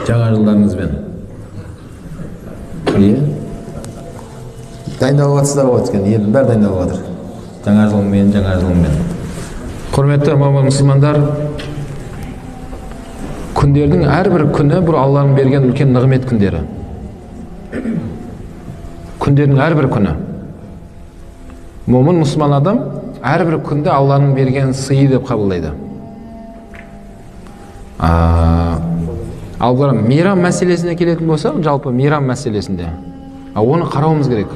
Жаңа жылдарыңызбен. Иә? Дайындалып жатсыздар ғой, өткен елдің бәрі дайындалып жатыр. Жаңа жылыңмен, жаңа жылыңмен. Құрметті мұсылмандар, күндердің әрбір күні бұл Алланың берген үлкен нығмет күндері. Күндердің әрбір күні. Момын мұсылман адам әрбір күнді Алланың берген сыйы деп қабылдайды. Ал бұлар мейрам мәселесіне келетін болса, жалпы мейрам мәселесінде, оны қарауымыз керек.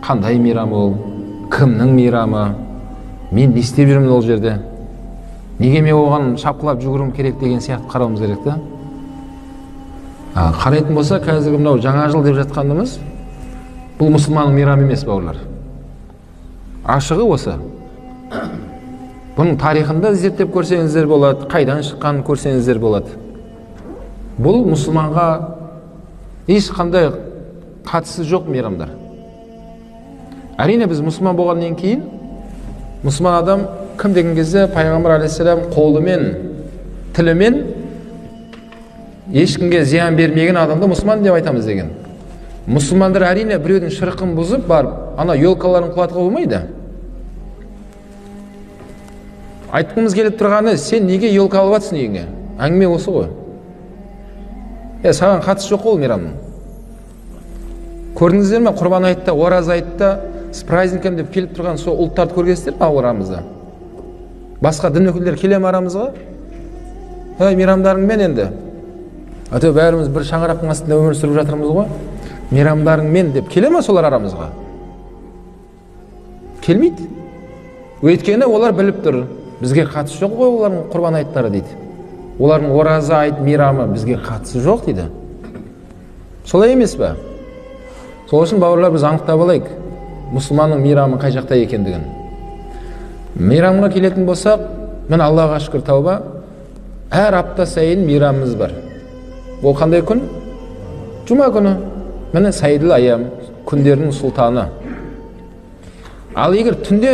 Қандай мейрам ол? Кімнің мейрамы? Мен не істеп жүрмін ол жерде? Неге мен оған шапқылап жүгіруім керек деген сияқты қарауымыз керек та. Қарайтын болса, қазіргі мынау жаңа жыл деп жатқанымыз бұл мұсылманның мейрамы емес, бауырлар. Ашығы осы. Бұның тарихында зерттеп көрсеңіздер болады, қайдан шыққанын көрсеңіздер болады. Бұл мұсылманға ешқандай қатысы жоқ мейрамдар. Әрине біз мұсылман болғаннан кейін, мұсылман адам кім деген кезде пайғамбар алейхиссалам қолымен, тілімен ешкімге зиян бермеген адамды мұсылман деп айтамыз деген. Мұсылмандар әрине біреудің шырқын бұзып барып, ана елкаларын құлатуға болмайды. Айтқымыз келіп тұрғаны, сен неге елка алып жатсың үйіңе? Әңгіме осы ғой. Саған қатысы жоқ ол мейрамның. Көрдіңіздер ме, Құрбан айтта, Ораза айтта, с праздником деп келіп тұрған сол ұлттарды көргенсіздер ме арамызда? Басқа дін өкілдері келе ме арамызға? Ей, мейрамдарыңмен енді. Әйтеуір бәріміз бір шаңырақтың астында өмір сүріп жатырмыз ғой. Мейрамдарыңмен деп келе ме солар арамызға? Келмейді. Өйткені олар біліп тұр, бізге қатысы жоқ қой олардың құрбан айттары дейді. Олардың ораза айт мейрамы бізге қатысы жоқ дейді. Солай емес пе? Сол үшін, бауырлар, біз анықтап алайық мұсылманның мейрамы қай жақта екендігін. Мейрамға келетін болсақ, міне Аллаға шүкір, тауба, әр апта сайын мейрамымыз бар. Ол қандай күн? Жұма күні. Міне Сайдыл аям, күндердің сұлтаны. Ал егер түнде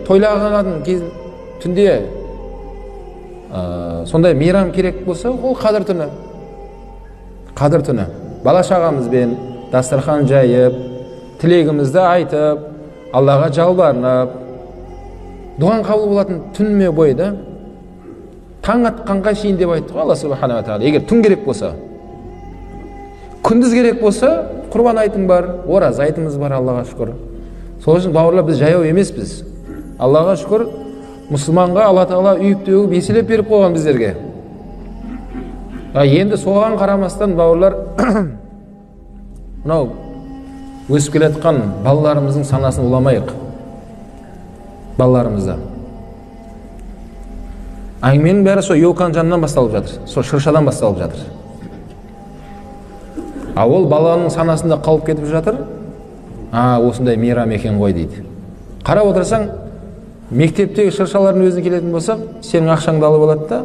тойланатын кез, түнде сондай мейрам керек болса, ол қадір түні. Қадір түні. Бала шағамызбен дастархан жайып, тілегімізді айтып, Аллаға жалбарынып, дұғаң қабыл болатын түн бойы да, таң атқанға шейін деп айтты ғой Алла субханала тағала. Егер түн керек болса, күндіз керек болса, құрбан айтың бар, ораза айтымыз бар, Аллаға шүкір. Сол үшін, бауырлар, біз жаяу емеспіз. Аллаға шүкір, мұсылманға Алла тағала үйіп төгіп еселеп беріп қойған біздерге. Енді соған қарамастан, бауырлар, мынау өсіп келе жатқан балаларымыздың санасын уламайық. Балаларымызды. Әңгіменің бәрі сол елканың жанынан басталып жатыр, сол шыршадан басталып жатыр. А ол баланың санасында қалып кетіп жатыр. Осындай мейрам екен ғой дейді. Қарап отырсаң, мектептегі шыршалардың өзіне келетін болсақ, сенің ақшаңды алып алады да,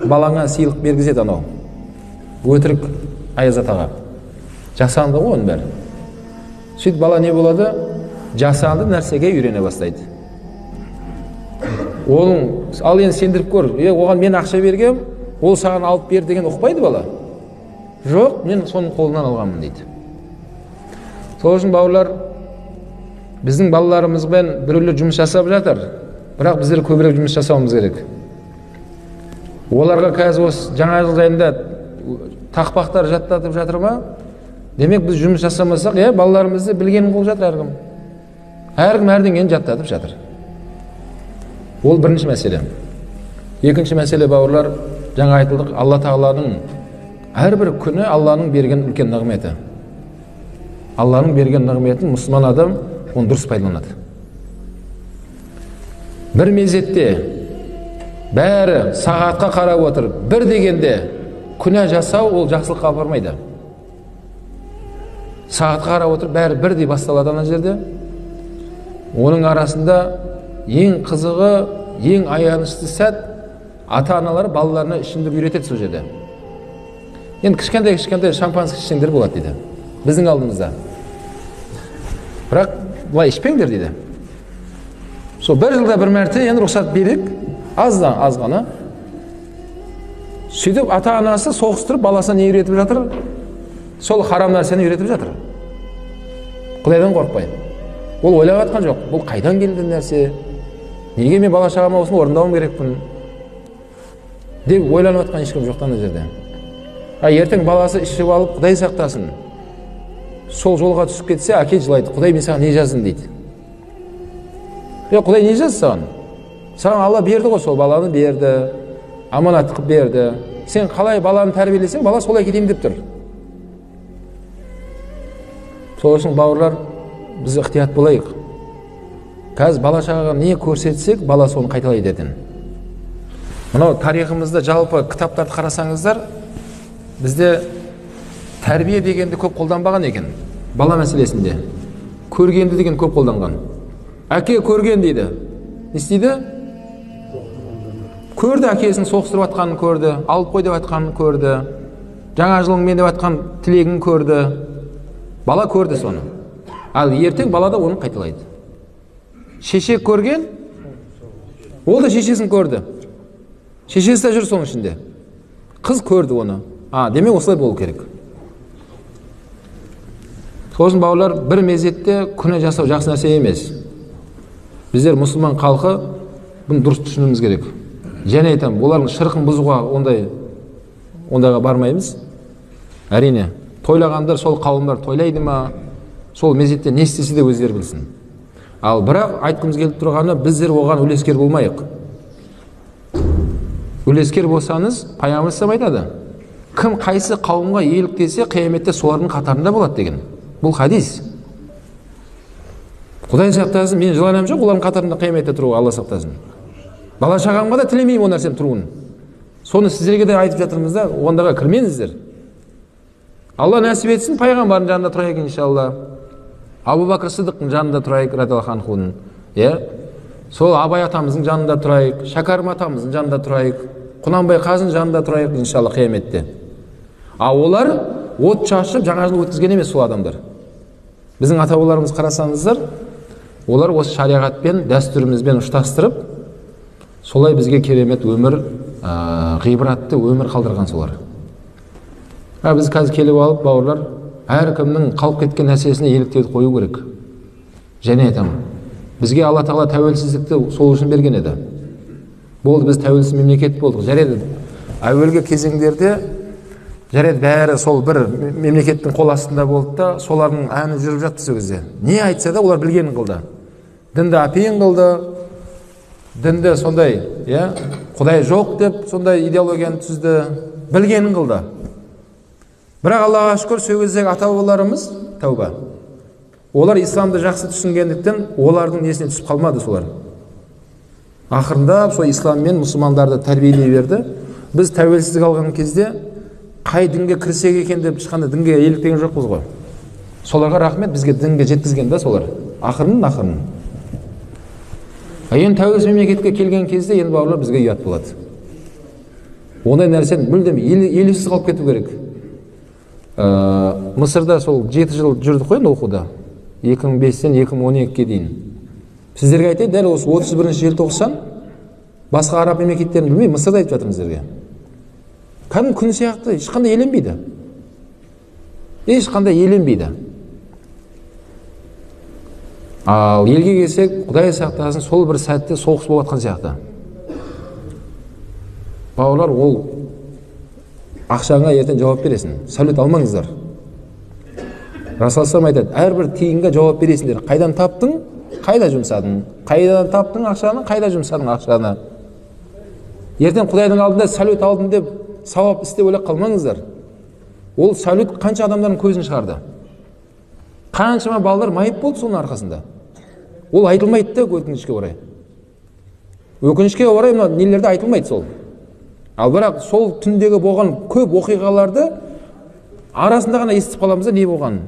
балаңа сыйлық бергізеді анау. Өтірік Аяз атаға. Жасанды ғой оның бәрі. Сөйтіп бала не болады? Жасанды нәрсеге үйрене бастайды. Оның, ал енді сендіріп көр, оған мен ақша бергем, ол саған алып бер деген ұқпайды бала. Жоқ, мен соның қолынан алғанмын дейді. Сол үшін, бауырлар, біздің балаларымызбен біреулер жұмыс жасап жатыр, бірақ біздер көбірек жұмыс жасауымыз керек. Оларға қазір осы жаңа жыл жайында тақпақтар жаттатып жатыр ма? Демек біз жұмыс жасамасақ, балаларымызды білгенін қылып жатыр әркім. Әркім әрдеңені жаттатып жатыр. Ол бірінші мәселе. Екінші мәселе, бауырлар, жаңа айтылдық, Алла тағаланың әрбір күні Алланың берген үлкен нығметі. Алланың берген нығметін мұсылман адам оны дұрыс пайдаланады. Бір мезетте бәрі сағатқа қарап отыр, бір дегенде күнә жасау ол жақсылыққа апармайды. Сағатқа қарап отыр, бәрі бірдей басталады ана жерде. Оның арасында ең қызығы, ең аянышты сәт, ата-аналар балаларына ішімдік үйретеді сол жерде. Енді кішкентай-кішкентай шампанский ішсеңдер болады дейді. Біздің алдымызда. Бірақ былай ішпеңдер дейді. Сол бір жылда бір мәрте енді рұқсат беріп, аздан аз ғана. Сөйтіп ата-анасы соғыстырып баласына не үйретіп жатыр? Сол харам нәрсені үйретіп жатыр. Құдайдан қорықпай. Ол ойлап жатқан жоқ. Бұл қайдан келді нәрсе? Неге мен бала шағама осыны орындауым керекпін? Деп ойланып жатқан ешкім жоқ та ана жерде. А ертең баласы ішіп алып, Құдай сақтасын, сол жолға түсіп кетсе, әке жылайды. Құдай, мен саған не жаздым дейді. Құдай не жазды саған? Саған Алла берді ғой, сол баланы берді, аманат қылып берді. Сен қалай баланы тәрбиелесең, бала солай кетейін деп тұр. Сол үшін, бауырлар, біз ықтият болайық. Қазір бала шағаға не көрсетсек, бала соны қайталайды ертең. Мынау тарихымызда жалпы кітаптарды қарасаңыздар, бізде тәрбие дегенді көп қолданбаған екен. Бала мәселесінде көргенді деген көп қолданған. Әке көрген дейді. Не істейді? Көрді, әкесін соғыстырып жатқанын көрді, алып қой деп жатқанын көрді, жаңа жылыңмен деп жатқан тілегін көрді. Бала көрді соны. Ал ертең бала да оны қайталайды. Шеше көрген, ол да шешесін көрді. Шешесі де жүр соның ішінде. Қыз көрді оны. Демек осылай болу керек. Сол үшін, бауырлар, бір мезетте күнә жасау жақсы нәрсе емес. Біздер мұсылман халқы бұны дұрыс түсінуіміз керек. Және айтамын, олардың шырқын бұзуға ондайға бармаймыз. Әрине, тойлағандар сол қауымдар тойлайды ма, сол мезетте не істесе де өздері білсін. Ал бірақ айтқымыз келіп тұрғаны, біздер оған үлескер болмайық. Үлескер болсаңыз, пайғамбар айтады, кім қайсы қауымға еліктесе, қияметте солардың қатарында болады деген. Бұл хадис. Құдай сақтасын, мен жыланам жоқ, олардың қатарында қияметте тұруға, Алла сақтасын. Бала шағамға да тілемеймін ол нәрсенің тұруын. Соны сіздерге де айтып жатырмыз да, ондайға кірмеңіздер. Алла нәсіп етсін, пайғамбардың жанында тұрайық иншалла. Абу Бәкір Сыдықтың жанында тұрайық, радиаллаху анхудың. Сол Абай атамыздың жанында тұрайық, Шәкәрім атамыздың жанында тұрайық, Құнанбай қажының жанында тұрайық иншалла қияметте. А олар от шашып жаңа жыл өткізген емес сол адамдар. Біздің ата-бабаларымыз қарасаңыздар, олар осы шариғатпен, дәстүрімізбен ұштастырып, солай бізге керемет өмір, ғибратты өмір қалдырған солар. Біз қазір келіп алып, бауырлар, әркімнің қалып кеткен нәрсесіне еліктеуді қою керек. Және айтамын, бізге Алла Тағала тәуелсіздікті сол үшін берген еді. Болды, біз тәуелсіз мемлекет болдық. Жарайды, әуелгі кезеңдерде жарайды, бәрі сол бір мемлекеттің қол астында болды да, солардың әні жүріп жатты сол кезде. Не айтса да олар білгенін қылды. Дінді апиын қылды, дінді сондай, Құдай жоқ деп сондай идеологияны түзді, білгенін қылды. Бірақ Аллаға шүкір, сол кездегі ата-бабаларымыз, тәуба, олар исламды жақсы түсінгендіктен олардың несіне түсіп қалмады солар. Ақырындап сол исламмен мұсылмандарды тәрбиелей берді. Біз тәуелсіздік алған кезде қай дінге кірсек екен деп ешқандай дінге еліктеген жоқпыз ғой. Соларға рахмет, бізге дінге жеткізген да солар. Ақырын ақырын. Енді тәуелсіз мемлекетке келген кезде енді бауырлар бізге ұят болады. Ондай нәрсені мүлдем елеусіз қалып кету керек. Мысырда сол 7 жыл жүрдік қой енді оқуда. 2005-тен 2012-ге дейін. Сіздерге айтайын, дәл осы 31 желтоқсан басқа араб мемлекеттерін білмей, Мысырда айтып жатырмын сіздерге. Кәдімгі күн сияқты ешқандай еленбейді. Ешқандай еленбейді. Ал елге келсек, Құдай сақтасын, сол бір сәтте соғыс болып жатқан сияқты. Бауырлар, ол ақшаңа ертең жауап бересің. Салют алмаңыздар. Расул айтады, әрбір тиынға жауап бересіңдер. Қайдан таптың, қайда жұмсадың? Қайдан таптың ақшаны, қайда жұмсадың ақшаны? Ертең Құдайдың алдында салют алдым деп сауап істеп ойлап қалмаңыздар. Ол салют қанша адамдардың көзін шығарды. Қаншама балалар майып болды соның арқасында. Ол айтылмайды да, өкінішке орай. Өкінішке орай мына нелерде айтылмайды сол. Ал бірақ сол түндегі болған көп оқиғаларды арасында ғана естіп қаламыз да не болғанын.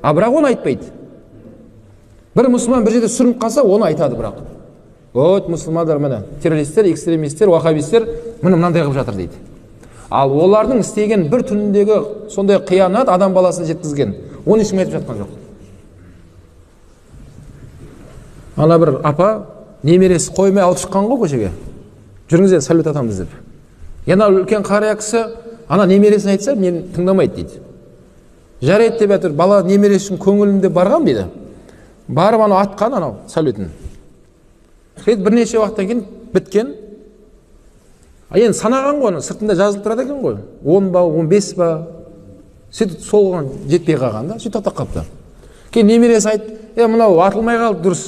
А бірақ оны айтпайды. Бір мұсылман бір жерде сүрініп қалса, оны айтады бірақ. Вот мұсылмандар міне, террористер, экстремистер, уахабистер міне мынандай қылып жатыр дейді. Ал олардың істеген бір түніндегі сондай қиянат адам баласын жеткізген. Оны ешкім айтып жатқан жоқ. Ана бір апа немересі қоймай алып шыққан ғой көшеге. Жүріңіздер, салют атамыз деп. Енді үлкен қария кісі ана немересін айтса, мен тыңдамайды дейді. Жарайды деп әйтеуір бала немересі үшін көңілінде барған дейді. Барып анау атқан анау салютын. Сөйтіп бірнеше уақыттан кейін біткен. Енді санаған ғой, сыртында жазылып тұрады екен ғой. 10 ба, 15 ба. Сөйтіп солған жетпей қалған да, сөйтіп тоқтап қалыпты. Кейін немересі айтты, мынау атылмай қалды, дұрыс.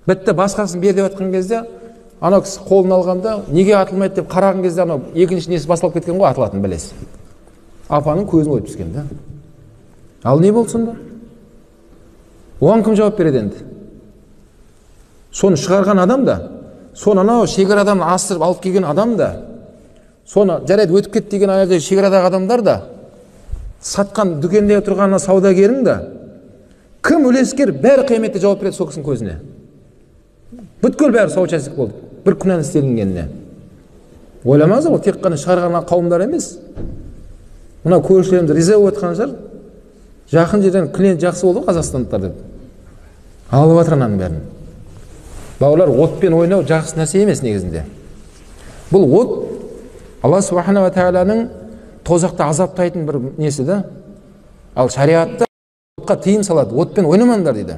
Бітті, басқасын бер деп жатқан кезде, анау кісі қолын алғанда, неге атылмайды деп қараған кезде, анау екінші несі басталып кеткен ғой, атылатын білесі. Апаның көзін ойып түскен да. Ал не болды сонда? Оған кім жауап береді енді? Соны шығарған адам да, соны анау шекарадан асырып алып келген адам да, соны жарайды өтіп кет деген ана жерде шекарадағы адамдар да, сатқан дүкенде тұрған саудагерің да, кім үлескер, бәрі қияметте жауап береді сол кісінің көзіне. Бүткіл бәрі соучастник болды бір күнәні істелінгеніне. Ойламаңыздар, ол тек қана шығарған қауымдар емес. Мына көршілеріміз риза болып жатқан шығар. Жақын жерден клиент жақсы болды ғой қазақстандықтар деп. Алып жатыр ананың бәрін. Бауырлар, отпен ойнау жақсы нәрсе емес негізінде. Бұл от Алла субханала тағаланың тозақта азаптайтын бір несі да. Ал шариатта отқа тыйым салады, отпен ойнамаңдар дейді.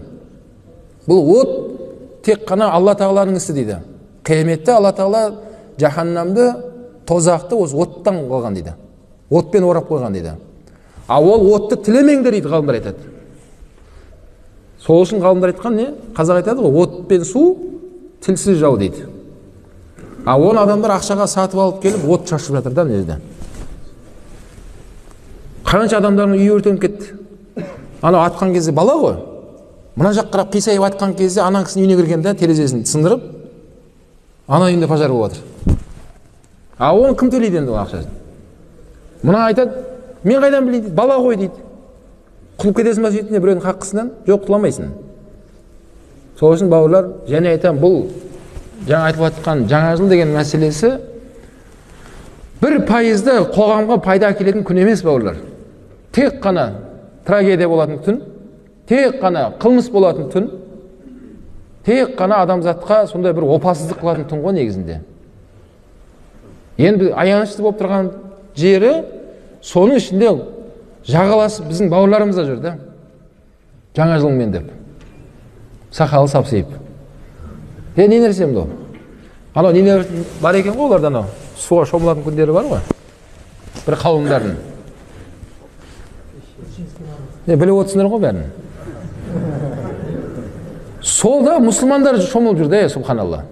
Бұл от тек қана Алла тағаланың ісі дейді. Қияметте Алла тағала жаһаннамды, тозақты осы оттан қылған дейді. Отпен орап қойған дейді. А ол отты тілемеңдер дейді, ғалымдар айтады. Сол үшін ғалымдар айтқан не? Қазақ айтады ғой, от пен су тілсіз жау дейді. А оны адамдар ақшаға сатып алып келіп от шашып жатыр да мына жерде. Қанша адамдардың үйі өртеніп кетті. Анау атқан кезде бала ғой. Мына жаққа қарап қисайып атқан кезде ана кісінің үйіне кірген да, терезесін сындырып, ана үйінде пожар болып жатыр. А оны кім төлейді енді ол ақшасын? Мына айтады, мен қайдан білейін дейді, бала ғой дейді. Құтылып кетесің ба сөйтіп біреудің хаққысынан? Жоқ, құтыламайсың. Сол үшін бауырлар, және айтамын, бұл жаңа айтылып жатқан жаңа жыл деген мәселесі 1% қоғамға пайда әкелетін күн емес, бауырлар. Тек қана трагедия болатын түн, тек қана қылмыс болатын түн, тек қана адамзатқа сондай бір опасыздық қылатын түн ғой негізінде. Енді аянышты болып тұрған жері, соның ішінде жағаласып біздің бауырларымыз да жүр да. Жаңа жылыңмен деп. Сақалы сапсиып. Не нәрсе мынау? Анау нелер бар екен ғой оларда, анау суға шомылатын күндері бар ғой. Бір қауымдардың. Не біліп отырсыңдар ғой бәрін. Сол да мұсылмандар шомылып жүр да, субханалла.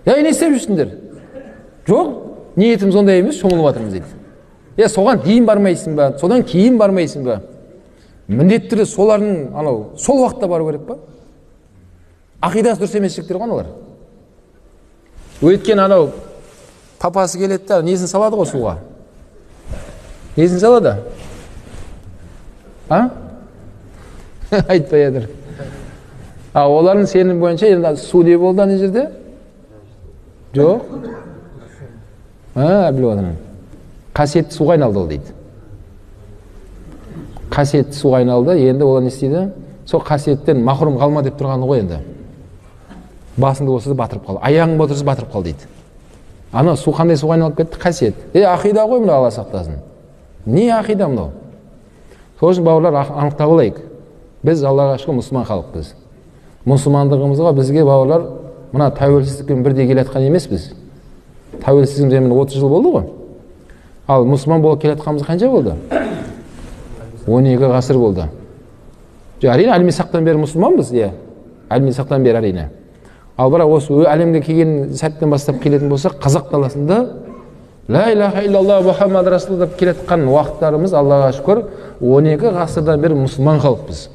Не істеп жүрсіңдер? Жоқ, ниетіміз ондай емес, шомылып жатырмыз дейді. Соған дейін бармайсың ба, содан кейін бармайсың ба? Міндетті түрде солардың анау сол уақытта бару керек па? Ақидасы дұрыс емес жігіттер ғой аналар. Өйткені анау папасы келеді да, несін салады ғой суға? Несін салады? А? Айтпай жатыр. А олардың сенімі бойынша енді су не болды ана жерде? Жоқ. Біліп отырмын. Қасиетті суға айналды ол дейді. Қасиетті суға айналды. Енді олар не істейді? Сол қасиеттен махрұм қалма деп тұрғаны ғой енді. Басыңды болса да батырып қал, аяғың болса батырып қал дейді. Ана су қандай суға айналып кетті? Қасиет. Ақида ғой мынау, Алла сақтасын. Не ақида мынау? Сол үшін бауырлар, анықтап алайық. Біз Аллаға шүкір мұсылман халықпыз. Мұсылмандығымызға бізге бауырлар мына тәуелсіздікпен бірдей келе жатқан емеспіз. Тәуелсіздігімізге міне 30 жыл болды ғой. Ал мұсылман болып келе жатқанымыз қанша болды? 12 ғасыр болды. Әрине, әлмисақтан бері мұсылманбыз, иә. Әлмисақтан бері әрине. Ал бірақ осы әлемге келген сәттен бастап келетін болсақ, қазақ даласында Ла илаха иллаллах Мұхаммад Расул деп келе жатқан уақыттарымыз, Аллаға шүкір, 12 ғасырдан бері мұсылман халықпыз.